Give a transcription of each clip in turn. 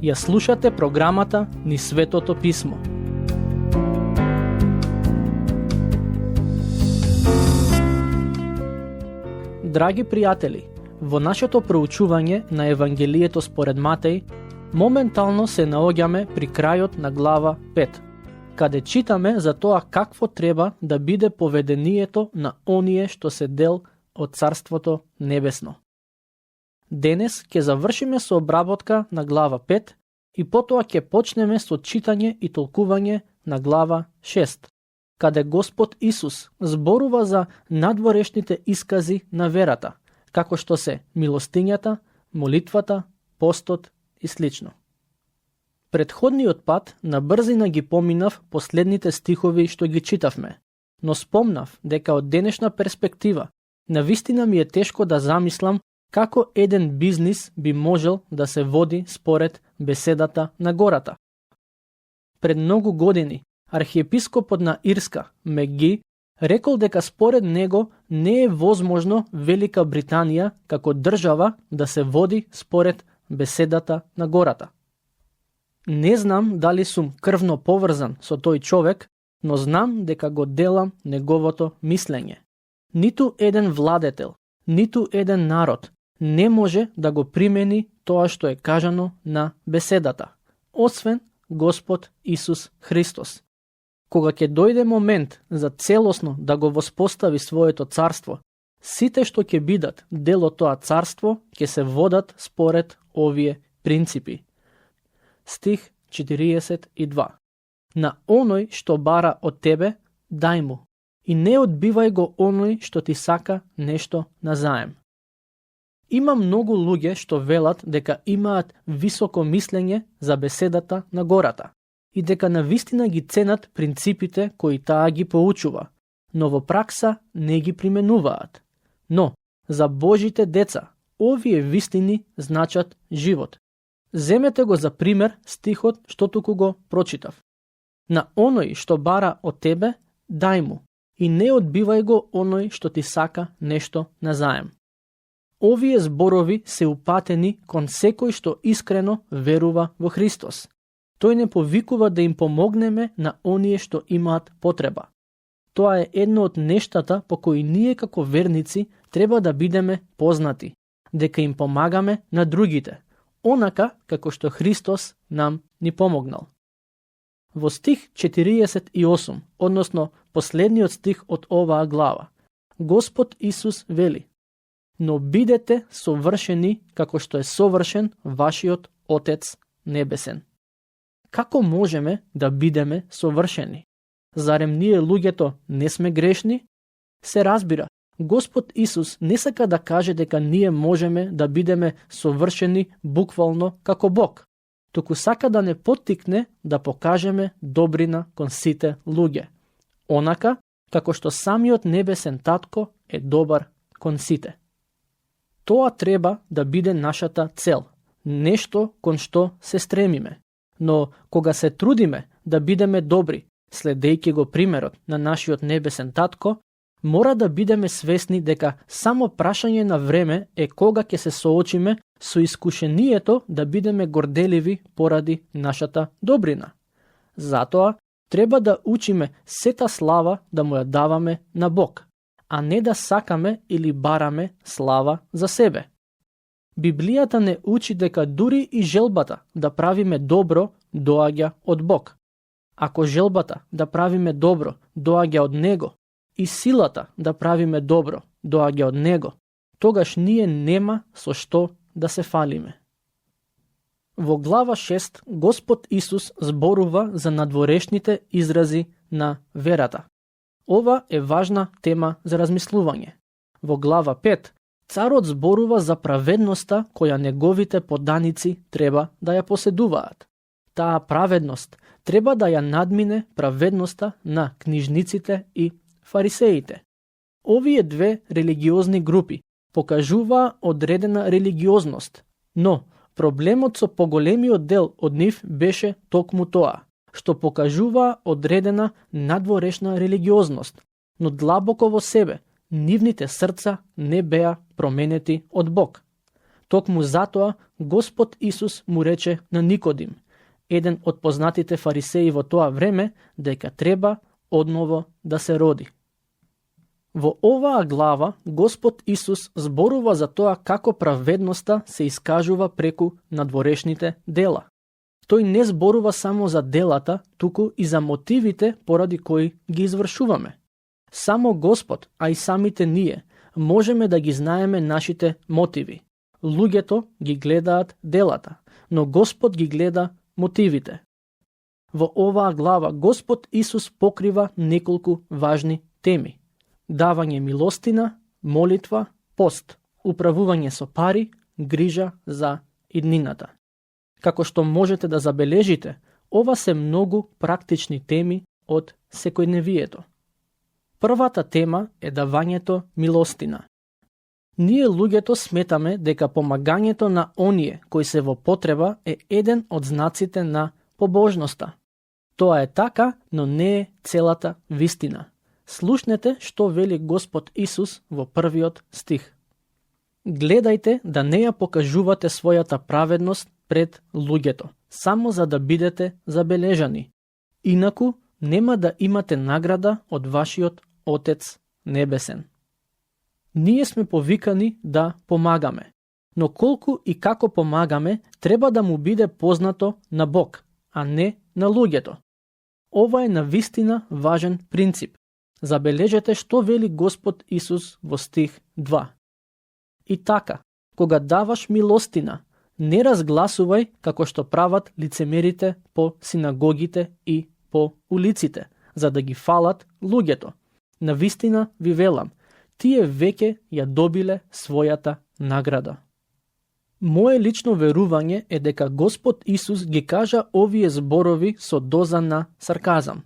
Ја слушате програмата Низ Светото Писмо. Драги пријатели, во нашето проучување на Евангелието според Матеј, моментално се наоѓаме при крајот на глава 5, каде читаме за тоа какво треба да биде поведението на оние што се дел од Царството Небесно. Денес ќе завршиме со обработка на глава 5 и потоа ќе почнеме со читање и толкување на глава 6, каде Господ Исус зборува за надворешните искази на верата, како што се милостињата, молитвата, постот и слично. Предходниот пат на брзина ги поминав последните стихови што ги читавме, но спомнав дека од денешна перспектива навистина ми е тешко да замислам како еден бизнис би можел да се води според беседата на гората. Пред многу години архиепископот на Ирска, Меги, рекол дека според него не е возможно Велика Британија како држава да се води според беседата на гората. Не знам дали сум крвно поврзан со тој човек, но знам дека го делам неговото мислење. Ниту еден владетел, ниту еден народ не може да го примени тоа што е кажано на беседата, освен Господ Исус Христос. Кога ќе дојде момент за целосно да го воспостави своето царство, сите што ќе бидат дел од тоа царство ќе се водат според овие принципи. Стих 42. На оној што бара од тебе, дај му, и не одбивај го оној што ти сака нешто назаем. Има многу луѓе што велат дека имаат високо мислење за беседата на гората и дека навистина ги ценат принципите кои таа ги поучува, но во пракса не ги применуваат. Но, за Божите деца, овие вистини значат живот. Земете го за пример стихот што туку го прочитав. На оној што бара од тебе, дај му, и не одбивај го оној што ти сака нешто назаем. Овие зборови се упатени кон секој што искрено верува во Христос. Тој не повикува да им помогнеме на оние што имаат потреба. Тоа е едно од нештата по кои ние како верници треба да бидеме познати, дека им помагаме на другите, онака како што Христос нам ни помогнал. Во стих 48, односно последниот стих од оваа глава, Господ Исус вели: но бидете совршени како што е совршен вашиот Отец Небесен. Како можеме да бидеме совршени? Зарем ние луѓето не сме грешни? Се разбира, Господ Исус не сака да каже дека ние можеме да бидеме совршени буквално како Бог, туку сака да не поттикне да покажеме добрина кон сите луѓе, онака како што самиот Небесен Татко е добар кон сите. Тоа треба да биде нашата цел, нешто кон што се стремиме. Но кога се трудиме да бидеме добри, следејќи го примерот на нашиот Небесен Татко, мора да бидеме свесни дека само прашање на време е кога ќе се соочиме со искушението да бидеме горделиви поради нашата добрина. Затоа треба да учиме сета слава да му ја даваме на Бог, а не да сакаме или бараме слава за себе. Библијата не учи дека дури и желбата да правиме добро доаѓа од Бог. Ако желбата да правиме добро доаѓа од Него и силата да правиме добро доаѓа од Него, тогаш ние нема со што да се фалиме. Во глава 6 Господ Исус зборува за надворешните изрази на верата. Ова е важна тема за размислување. Во глава 5 Царот зборува за праведноста која неговите подданици треба да ја поседуваат. Таа праведност треба да ја надмине праведноста на книжниците и фарисеите. Овие две религиозни групи покажуваа одредена религиозност, но проблемот со поголемиот дел од нив беше токму тоа, што покажуваа одредена надворешна религиозност, но длабоко во себе нивните срца не беа променети од Бог. Токму затоа Господ Исус му рече на Никодим, еден од познатите фарисеи во тоа време, дека треба одново да се роди. Во оваа глава Господ Исус зборува за тоа како праведноста се искажува преку надворешните дела. Тој не зборува само за делата, туку и за мотивите поради кои ги извршуваме. Само Господ, а и самите ние, можеме да ги знаеме нашите мотиви. Луѓето ги гледаат делата, но Господ ги гледа мотивите. Во оваа глава Господ Исус покрива неколку важни теми: давање милостина, молитва, пост, управување со пари, грижа за иднината. Како што можете да забележите, ова се многу практични теми од секојдневието. Првата тема е давањето милостина. Ние луѓето сметаме дека помагањето на оние кои се во потреба е еден од знаците на побожноста. Тоа е така, но не е целата вистина. Слушнете што вели Господ Исус во првиот стих. Гледајте да не ја покажувате својата праведност пред луѓето, само за да бидете забележани. Инаку нема да имате награда од вашиот Отец Небесен. Ние сме повикани да помагаме, но колку и како помагаме треба да му биде познато на Бог, а не на луѓето. Ова е навистина важен принцип. Забележете што вели Господ Исус во стих 2. И така, кога даваш милостина, не разгласувај како што прават лицемерите по синагогите и по улиците, за да ги фалат луѓето. Навистина ви велам, тие веќе ја добиле својата награда. Мое лично верување е дека Господ Исус ги кажа овие зборови со доза на сарказам.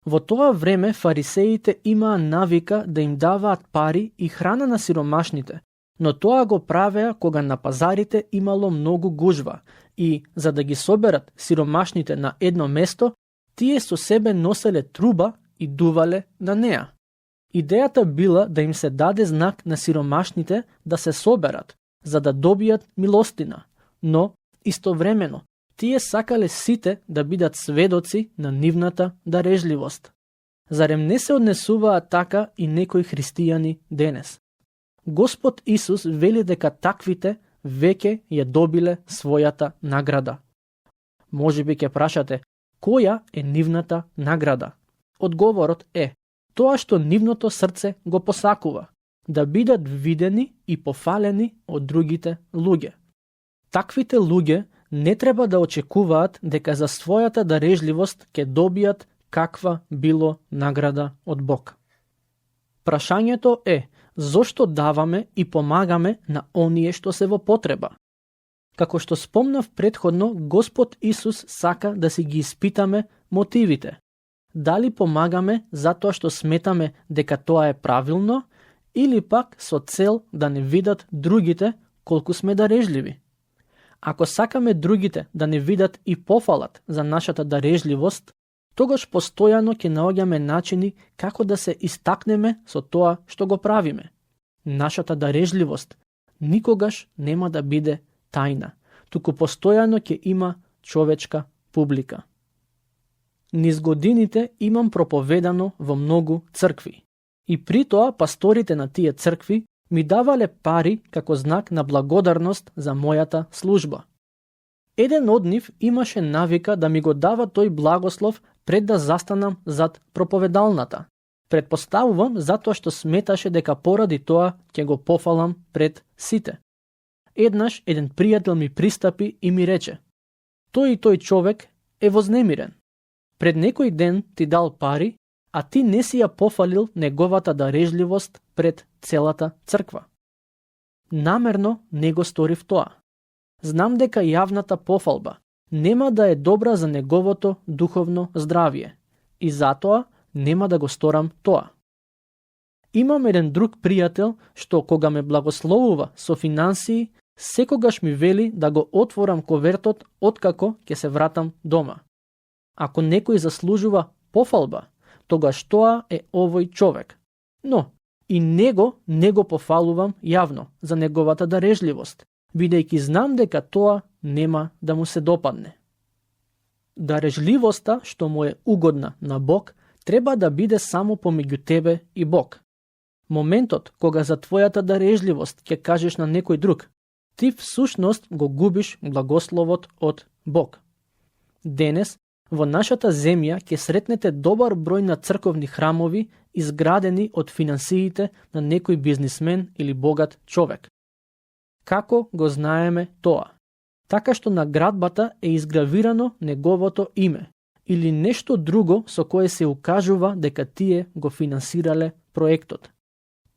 Во тоа време фарисеите имаа навика да им даваат пари и храна на сиромашните, но тоа го правеа кога на пазарите имало многу гужва и, за да ги соберат сиромашните на едно место, тие со себе носеле труба и дувале на неа. Идејата била да им се даде знак на сиромашните да се соберат, за да добијат милостина, но истовремено тие сакале сите да бидат сведоци на нивната дарежливост. Зарем не се однесуваат така и некои христијани денес? Господ Исус вели дека таквите веќе ја добиле својата награда. Можеби ќе прашате, која е нивната награда? Одговорот е тоа што нивното срце го посакува, да бидат видени и пофалени од другите луѓе. Таквите луѓе не треба да очекуваат дека за својата дарежливост ќе добијат каква било награда од Бог. Прашањето е, зошто даваме и помагаме на оние што се во потреба? Како што спомнав претходно, Господ Исус сака да си ги испитаме мотивите. Дали помагаме затоа што сметаме дека тоа е правилно, или пак со цел да не видат другите колку сме дарежливи? Ако сакаме другите да не видат и пофалат за нашата дарежливост, тогаш постојано ќе наоѓаме начини како да се истакнеме со тоа што го правиме. Нашата дарежливост никогаш нема да биде тајна, туку постојано ќе има човечка публика. Низ годините имам проповедано во многу цркви. И при тоа пасторите на тие цркви ми давале пари како знак на благодарност за мојата служба. Еден од нив имаше навика да ми го дава тој благослов пред да застанам зад проповедалната. Предпоставувам затоа што сметаше дека поради тоа ќе го пофалам пред сите. Еднаш еден пријател ми пристапи и ми рече: тој и тој човек е вознемирен. Пред некој ден ти дал пари, а ти не си ја пофалил неговата дарежливост пред целата црква. Намерно не го сторив тоа. Знам дека јавната пофалба нема да е добра за неговото духовно здравие и затоа нема да го сторам тоа. Имам еден друг пријател што кога ме благословува со финансии, секогаш ми вели да го отворам ковертот откако ќе се вратам дома. Ако некој заслужува пофалба, тогаш тоа е овој човек. Но и него не го пофалувам јавно за неговата дарежливост, бидејќи знам дека тоа нема да му се допадне. Дарежливоста што му е угодна на Бог треба да биде само помеѓу тебе и Бог. Моментот кога за твојата дарежливост ќе кажеш на некој друг, ти всушност го губиш благословот од Бог. Денес, во нашата земја ќе сретнете добар број на црковни храмови изградени од финансиите на некој бизнисмен или богат човек. Како го знаеме тоа? Така што на градбата е изгравирано неговото име или нешто друго со кое се укажува дека тие го финансирале проектот.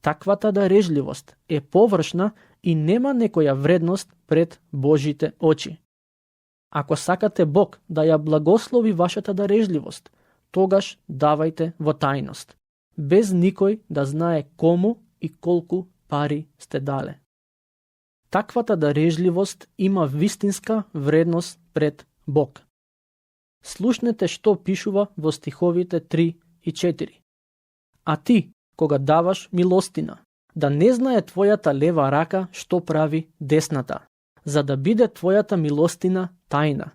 Таквата дарежливост е површна и нема некоја вредност пред Божите очи. Ако сакате Бог да ја благослови вашата дарежливост, тогаш давајте во тајност, без никој да знае кому и колку пари сте дале. Таквата дарежливост има вистинска вредност пред Бог. Слушнете што пишува во стиховите 3 и 4. А ти, кога даваш милостина, да не знае твојата лева рака што прави десната, за да биде твојата милостина тајна.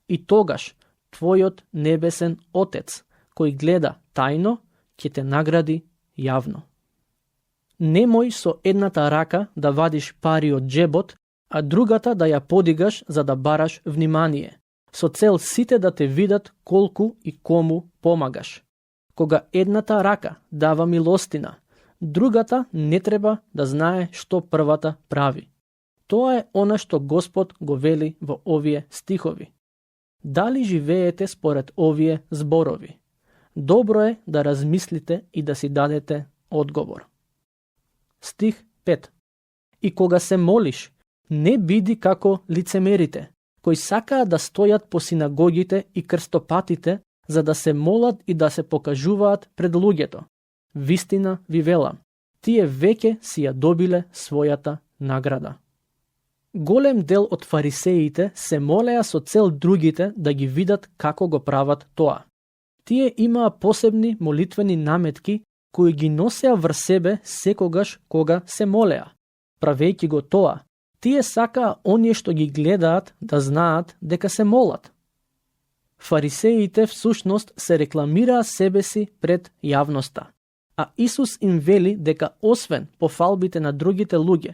И тогаш твојот небесен Отец, кој гледа тајно, ќе те награди јавно. Немој со едната рака да вадиш пари од джебот, а другата да ја подигаш за да бараш внимание, со цел сите да те видат колку и кому помагаш. Кога едната рака дава милостина, другата не треба да знае што првата прави. Тоа е она што Господ го вели во овие стихови. Дали живеете според овие зборови? Добро е да размислите и да си дадете одговор. Стих 5. И кога се молиш, не биди како лицемерите, кои сакаат да стојат по синагогите и крстопатите, за да се молат и да се покажуваат пред луѓето. Вистина ви велам, тие веќе си ја добиле својата награда. Голем дел од фарисеите се молеа со цел другите да ги видат како го прават тоа. Тие имаа посебни молитвени наметки кои ги носеа врз себе секогаш кога се молеа. Правејќи го тоа, тие сакаа оние што ги гледаат да знаат дека се молат. Фарисеите всушност се рекламираа себе си пред јавноста, а Исус им вели дека освен по фалбите на другите луѓе,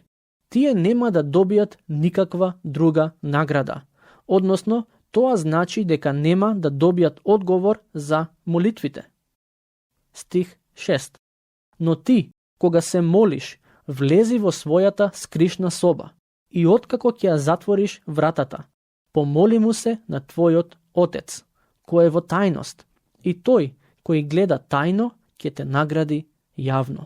тие нема да добијат никаква друга награда. Односно, тоа значи дека нема да добијат одговор за молитвите. Стих 6. Но ти, кога се молиш, влези во својата скришна соба и откако ќе ја затвориш вратата, помоли му се на твојот Отец, кој е во тајност, и тој, кој гледа тајно, ќе те награди јавно.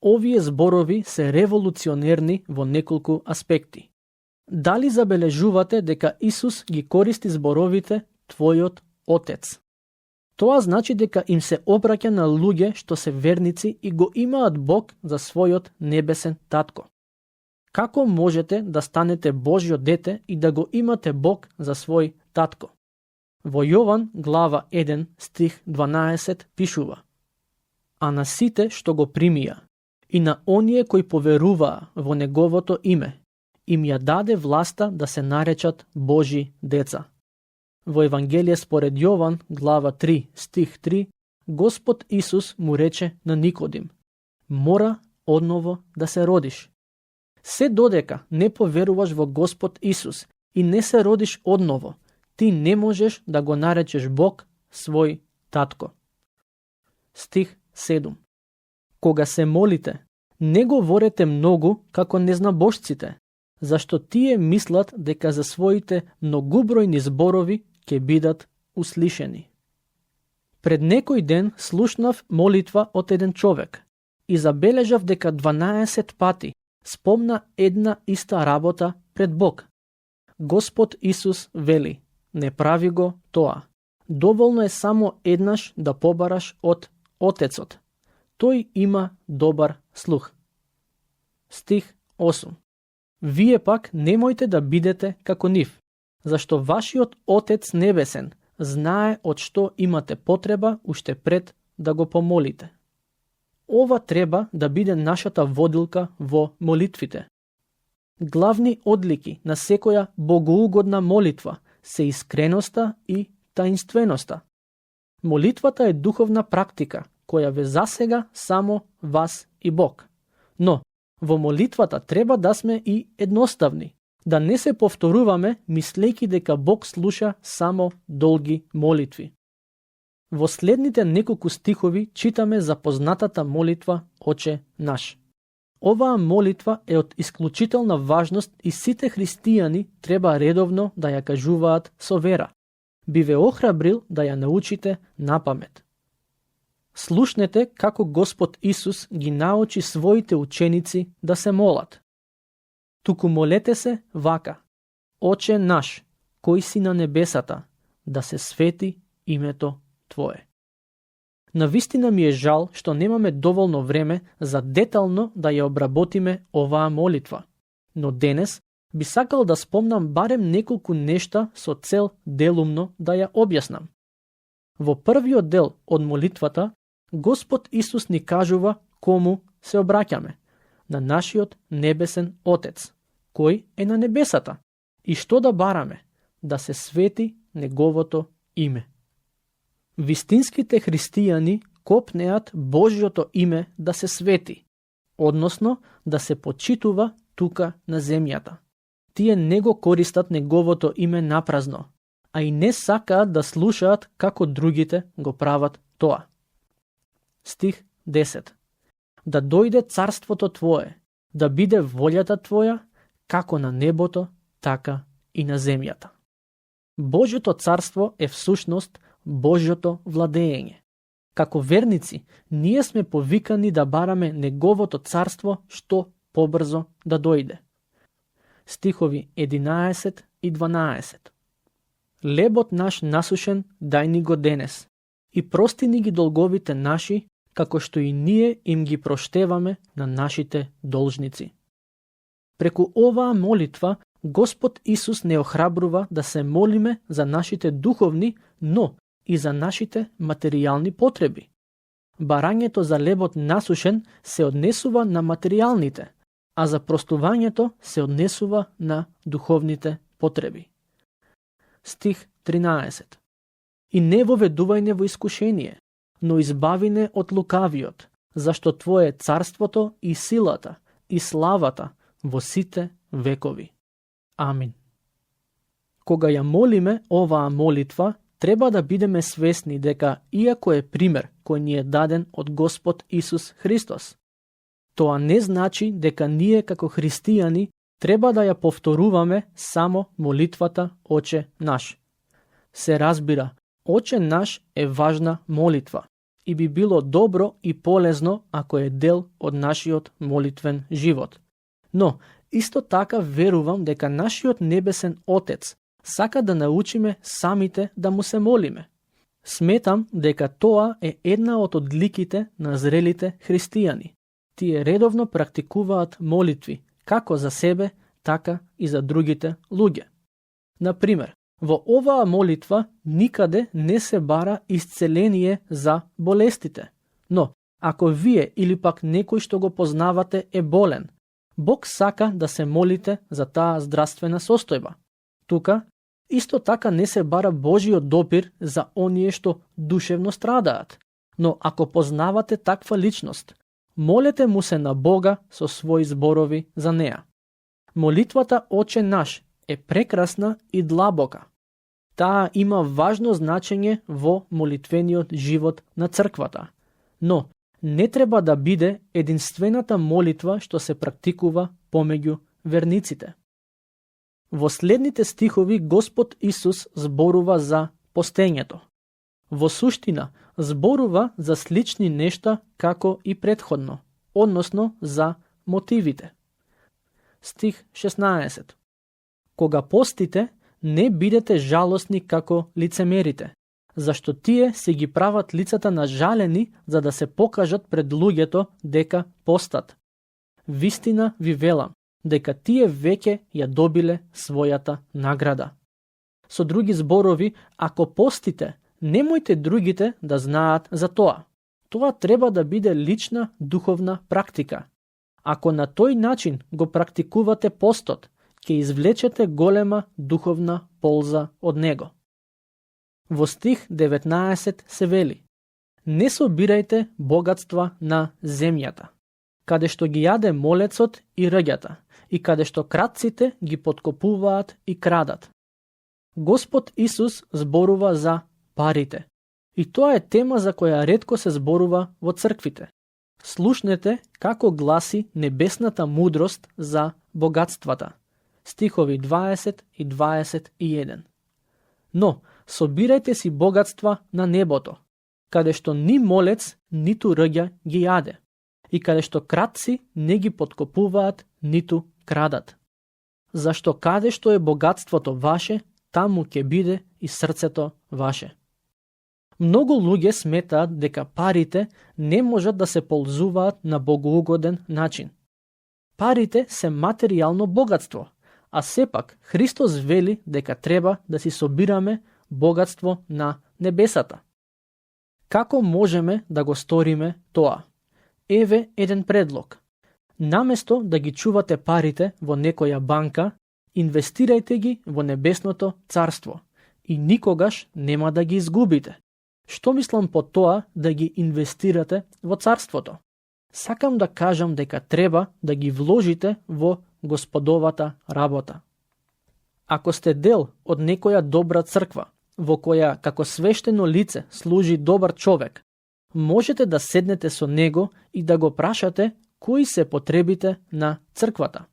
Овие зборови се револуционерни во неколку аспекти. Дали забележувате дека Исус ги користи зборовите твојот Отец? Тоа значи дека им се обраќа на луѓе што се верници и го имаат Бог за својот небесен татко. Како можете да станете Божјо дете и да го имате Бог за свој татко? Во Јован глава 1 стих 12 пишува: А на сите што го примија и на оние кои поверуваа во неговото име, им ја даде власта да се наречат Божји деца. Во Евангелие според Јован, глава 3, стих 3, Господ Исус му рече на Никодим: Мора одново да се родиш. Се додека не поверуваш во Господ Исус и не се родиш одново, ти не можеш да го наречеш Бог свој татко. Стих 7. Кога се молите, не говорете многу како незнабожците, зашто тие мислат дека за своите многубројни зборови ќе бидат услишени. Пред некој ден слушнав молитва од еден човек и забележав дека 12 пати спомна една иста работа пред Бог. Господ Исус вели: не прави го тоа. Доволно е само еднаш да побараш од Отецот. Тој има добар слух. Стих 8. Вие пак немојте да бидете како нив, зашто вашиот Отец Небесен знае од што имате потреба уште пред да го помолите. Ова треба да биде нашата водилка во молитвите. Главни одлики на секоја богоугодна молитва се искреноста и таинственоста. Молитвата е духовна практика која ве засега само вас и Бог. Но во молитвата треба да сме и едноставни, да не се повторуваме мислејќи дека Бог слуша само долги молитви. Во следните неколку стихови читаме за познатата молитва Оче наш. Оваа молитва е од исклучителна важност и сите христијани треба редовно да ја кажуваат со вера. Би ве охрабрил да ја научите напамет. Слушнете како Господ Исус ги научи своите ученици да се молат. Туку молете се вака: Оче наш, кој си на небесата, да се свети името Твое. Навистина ми е жал што немаме доволно време за детално да ја обработиме оваа молитва, но денес би сакал да спомнам барем неколку нешта со цел делумно да ја објаснам. Во првиот дел од молитвата, Господ Исус ни кажува кому се обраќаме: на нашиот небесен Отец, кој е на небесата, и што да бараме: да се свети Неговото име. Вистинските христијани копнеат Божјото име да се свети, односно да се почитува тука на земјата. Тие не го користат Неговото име напразно, а и не сакаат да слушаат како другите го прават тоа. Стих 10. Да дојде царството Твое, да биде волјата Твоја, како на небото, така и на земјата. Божјото царство е всушност Божјото владење. Како верници, ние сме повикани да бараме Неговото царство што побрзо да дојде. Стихови 11 и 12. Лебот наш насушен дај ни го денес, и прости ни ги долговите наши, како што и ние им ги проштеваме на нашите должници. Преку оваа молитва, Господ Исус не охрабрува да се молиме за нашите духовни, но и за нашите материјални потреби. Барањето за лебот насушен се однесува на материјалните, а за простувањето се однесува на духовните потреби. Стих 13. И не воведувај во искушение, но избави не од лукавиот, зашто Твое е царството и силата и славата во сите векови. Амин. Кога ја молиме оваа молитва, треба да бидеме свесни дека иако е пример кој ни е даден од Господ Исус Христос, тоа не значи дека ние како христијани треба да ја повторуваме само молитвата Оче наш. Се разбира, Оче наш е важна молитва и би било добро и полезно ако е дел од нашиот молитвен живот. Но, исто така верувам дека нашиот небесен Отец сака да научиме самите да му се молиме. Сметам дека тоа е една од одликите на зрелите христијани. Тие редовно практикуваат молитви, како за себе, така и за другите луѓе. Например, во оваа молитва никаде не се бара исцеление за болестите, но ако вие или пак некој што го познавате е болен, Бог сака да се молите за таа здравствена состојба. Тука исто така не се бара Божиот допир за оние што душевно страдаат, но ако познавате таква личност, молете му се на Бога со своји зборови за неа. Молитвата Оче наш е прекрасна и длабока. Таа има важно значење во молитвениот живот на црквата, но не треба да биде единствената молитва што се практикува помеѓу верниците. Во следните стихови Господ Исус зборува за постењето. Во суштина зборува за слични нешта како и претходно, односно за мотивите. Стих 16. Кога постите, не бидете жалосни како лицемерите, зашто тие се ги прават лицата нажалени за да се покажат пред луѓето дека постат. Вистина ви велам, дека тие веќе ја добиле својата награда. Со други зборови, ако постите, немојте другите да знаат за тоа. Тоа треба да биде лична духовна практика. Ако на тој начин го практикувате постот, ќе извлечете голема духовна полза од него. Во стих 19 се вели: не собирајте богатства на земјата, каде што ги јаде молецот и рѓата, и каде што кратците ги подкопуваат и крадат. Господ Исус зборува за парите. И тоа е тема за која ретко се зборува во црквите. Слушнете како гласи небесната мудрост за богатствата. Стихови 20 и 21. Но, собирајте си богатства на небото, каде што ни молец, ниту рѓа ги јаде, и каде што кратци не ги подкопуваат, ниту крадат. Зашто каде што е богатството ваше, таму ќе биде и срцето ваше. Многу луѓе сметаат дека парите не можат да се ползуваат на богоугоден начин. Парите се материјално богатство, а сепак Христос вели дека треба да си собираме богатство на небесата. Како можеме да го сториме тоа? Еве еден предлог. Наместо да ги чувате парите во некоја банка, инвестирајте ги во небесното царство и никогаш нема да ги изгубите. Што мислам по тоа да ги инвестирате во царството? Сакам да кажам дека треба да ги вложите во Господовата работа. Ако сте дел од некоја добра црква, во која како свештено лице служи добар човек, можете да седнете со него и да го прашате кои се потребите на црквата.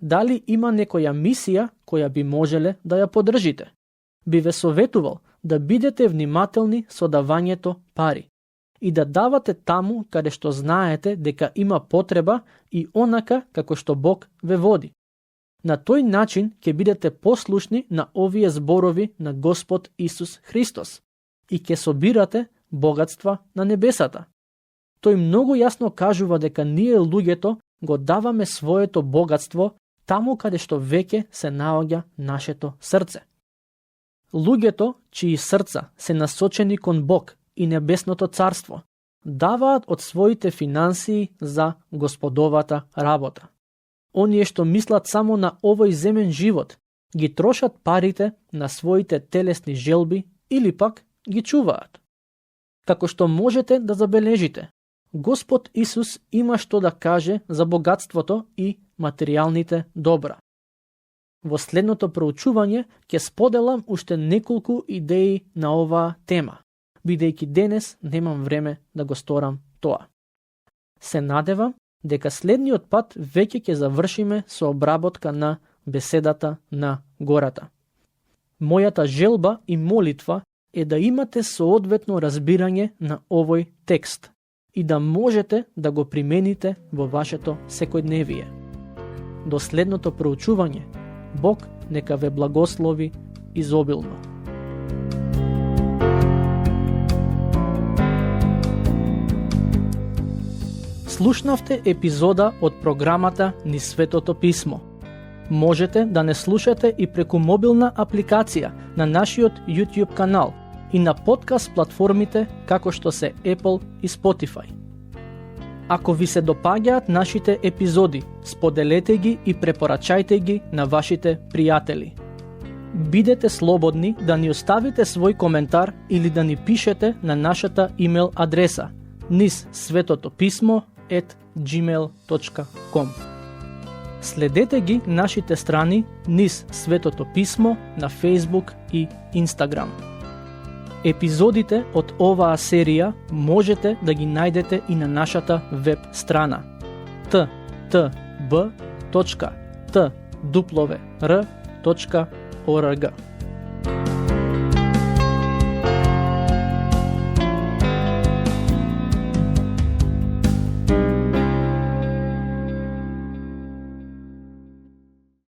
Дали има некоја мисија која би можеле да ја поддржите? Би ве советувал да бидете внимателни со давањето пари и да давате таму каде што знаете дека има потреба и онака како што Бог ве води. На тој начин ќе бидете послушни на овие зборови на Господ Исус Христос и ќе собирате богатства на небесата. Тој многу јасно кажува дека ние луѓето го даваме своето богатство таму каде што веќе се наоѓа нашето срце. Луѓето чии срца се насочени кон Бог и небесното царство даваат од своите финансии за Господовата работа. Оние што мислат само на овој земен живот, ги трошат парите на своите телесни желби или пак ги чуваат. Како што можете да забележите, Господ Исус има што да каже за богатството и материјалните добра. Во следното проучување ќе споделам уште неколку идеи на оваа тема, бидејќи денес немам време да го сторам тоа. Се надевам дека следниот пат веќе ќе завршиме со обработка на беседата на гората. Мојата желба и молитва е да имате соодветно разбирање на овој текст и да можете да го примените во вашето секојдневие. До следното проучување, Бог нека ве благослови изобилно. Слушнавте епизода од програмата Низ Светото Писмо. Можете да не слушате и преку мобилна апликација на нашиот YouTube канал и на подкаст платформите како што се Apple и Spotify. Ако ви се допаѓаат нашите епизоди, споделете ги и препорачајте ги на вашите пријатели. Бидете слободни да ни оставите свој коментар или да ни пишете на нашата имейл адреса nizsvetotopисmo@gmail.com. Следете ги нашите страни Низ Светото Писмо на Facebook и Instagram. Епизодите од оваа серија можете да ги најдете и на нашата веб страна ttb.twr.org.